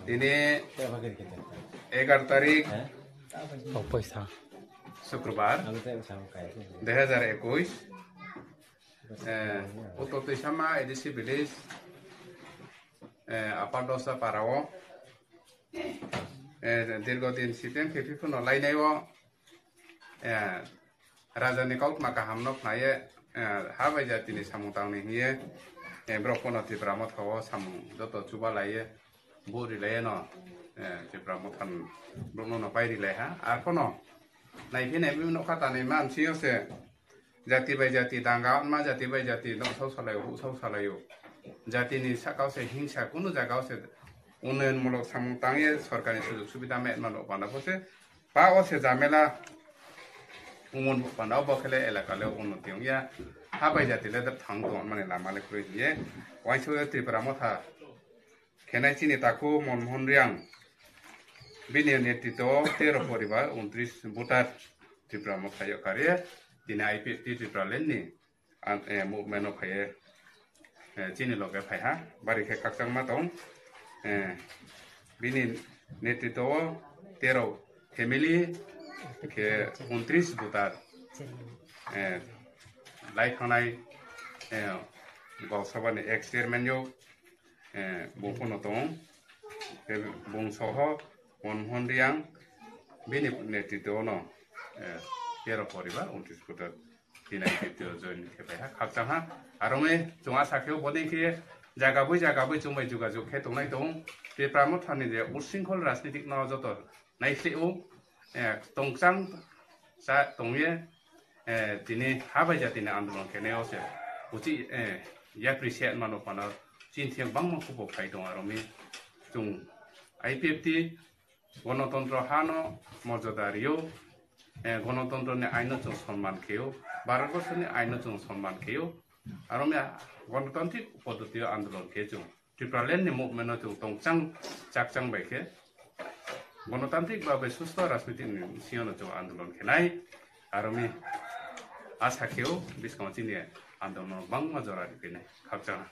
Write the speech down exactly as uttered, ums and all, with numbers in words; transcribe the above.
Tini egar tarik, oh, poisa, Sukrobar, dui hajar ekush, eh, Uttor Tuisama A D C village, eh, Upper Dosa para o, eh, dirgo din sitem khe phano lainai o, eh, Raja ni kautma kaham no khnaiye, eh, ha bai jati ni samung tang ni hiye, eh, borok pono Tipra Motha o samung joto chuba laiye, bo rilaiye no, eh, Tipra Motha ni borok no no pai rilai ha. Ar pono nai phi nai phi nokha tanai ma msing yo se jati bai jati danga ma jati bai jati nok sau salai o, huk sau salai o. Jati ni saka o se hingsa kunu jaga o se unnayon mulok samung tang ye sorkar ni sujog subida me ma no bana bo se Pa o se jamela umon panda o bo khe le elaka le unnoti wng ya. Ha bai jati le thang tong mani lama le kwrwi hiye. Waisa Tripura Motha khenai chini takhu Monmohan Riyang bini netritwo tero poribar untris voter Tripura Motha yo kariye tini I P F T Tripura land ni an, eh, movement o phaiye, eh, chini loge phaiha, bari khe khakchangma tong. Eh, bini netritwo o tero family khe untris voter, eh, lai thangnai, eh, Gau Sabha ni ex chairman yo, eh, bung phano tong. Khe bung soho Monmohan Riyang bini netritwo no, eh, tero poribar untris voter. Tini I P F T o join khe phaiha, khakchangha. Aro me chwng asa khe boni khe jaga bui jaga bui chwng bai jogajog khe tongnai tong. Tripura Motha ni je ushrinkhol rajnitik no joto naisli o, eh, tongchang cha tongye, eh, tini ha bai jati ni andolon khe nai o se uchi, eh, yapri se mano phano chini theng bangma khupo phai tong aro me chwng I P F T Gonotontro hano morjada rio, eh, gonotontro ni aino chwng sonman kheo, Bharat borso ni aino chwng sonman kheo, aro me gonotantrik poddotio andolon khe chwng Tripura land ni movement no chwng tongchang chakchang bai khe gonotantrik babai susto rajniti ni siyano chwng andolon khenai, aro me asa kheo bwskango chini andolon bangma jora ripinai khakchangha.